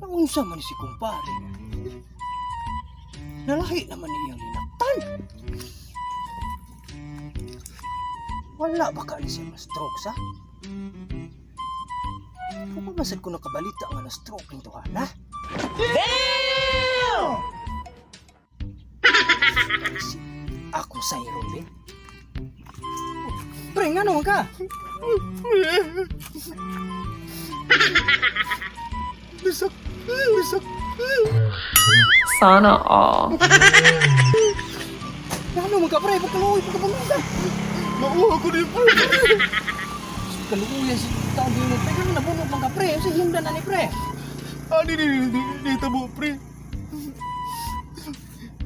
Naunsa man si kumpare. Nalahi naman iyang linaktan. Wala ba ka ni siya ma-stroke sa? Kung pa ko nakabalita nga na-stroke ng tuhana? Damn! Ako sa be. Pre, nga naman ka? Bisak, bisak. Sana all. Nga naman ka, pre? Pagkaluoy, pagkabunog ka. Mauha ko ni pre. Kaluoy si taong di mo. Pre, nga nabunog man ka, pre. Sa himdan na ni pre. Ani ni ni ni tabo pre.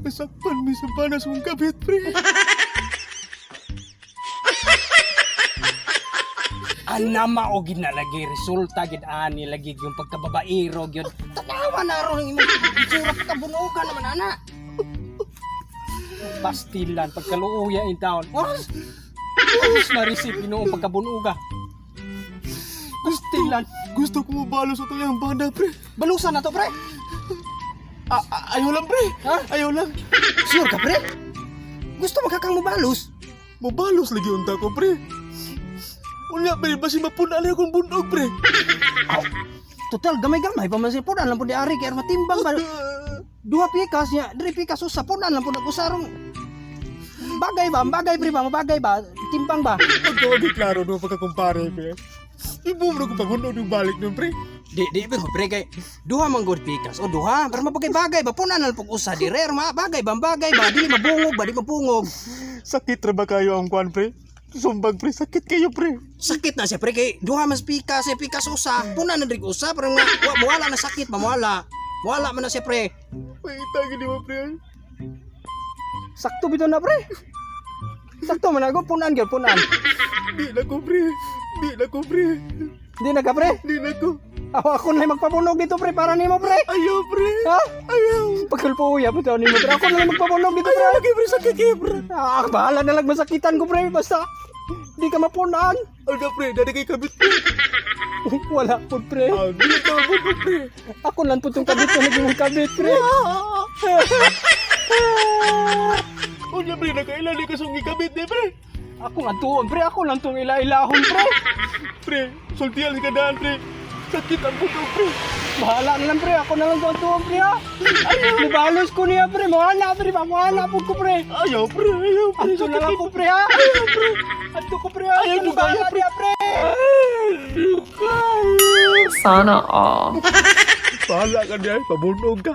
Nasakpan mi sa panas mong kabit pre. Anama o gid na lagi resulta gid ani lagi yung pagkababaero gyud. Tanawa na ron ang imong itsura pagkabunugan naman ana. Pastilan pagkaluoya in town. Oras. Oras na receive Ginoo pagkabunuga. Pastilan. Gusto ko mabalo sa tuyang banda pre. Balusan na to pre. Ah, ah, ayaw lang pre. Ha? Ayaw lang. Sure ka pre? Gusto mo kakang mobalos? Mabalos lagi unta ko pre. Unya pre, basi mapuna na akong bunog pre. Total gamay-gamay pa man sila punan lang pud ni ari kay aron matimbang ba. Duha pikas niya, diri pikas usa punan lang pud usarong. Bagay ba? Bagay pre ba? Bagay ba? Timbang ba? Pagkawag klaro no pagkakumpare pre. Ibumro ko pabunog yung balik nun pre. Di di pero pre kay duha man gud pikas o duha pero mabagay-bagay ba punan lang pug usa di rare ma bagay ba bagay ba dili mabungog ba di mabungog. Sakit ra ba kayo ang kwan pre? Sumbag pre, sakit kayo pre. Sakit na siya pre kay duha mas pikas eh pikas usa punan na diri usa pero nga wa mawala na sakit ba mawala. Wala man na siya pre. May itagin di mo pre. Sakto bitaw na pre. Sakto man ako punan gyud punan. Di na ko pre. Di na ko pre. Di na ka pre. Di na ko. Ako ako na lang magpapunog dito pre para nimo pre. Ayaw pre. Ha? Ayaw. Pagkalpuya po daw nimo pre. Ako na lang magpapunog dito pre. Ayaw lagi pre, sakit kayo pre. Ah, bahala na lang masakitan ko pre basta di ka mapunan. Ano pre, dali kay kabit pre. Wala po pre. Ah, di na ka mabunog pre. Ako lang po itong kabit na naging kabit pre. Unya pre, nakailan di ka sungi kabit ni pre. Ako nga tuon pre, ako lang itong ila-ilahon pre. Pre, sultihan ka daan pre. Sakit ang bunog pre. Bahala na lang pre, ako na lang itong tuon pre ha. Nibalos ko niya pre, mahala pre, mahala po ko pre. Ayaw pre, ayaw pre. Ato na lang ko pre ha. Ato ko pre ha. Ayaw, Bahala dugaya, pre. niya, pre. Sana all. Bahala ka niya, pabunog ka.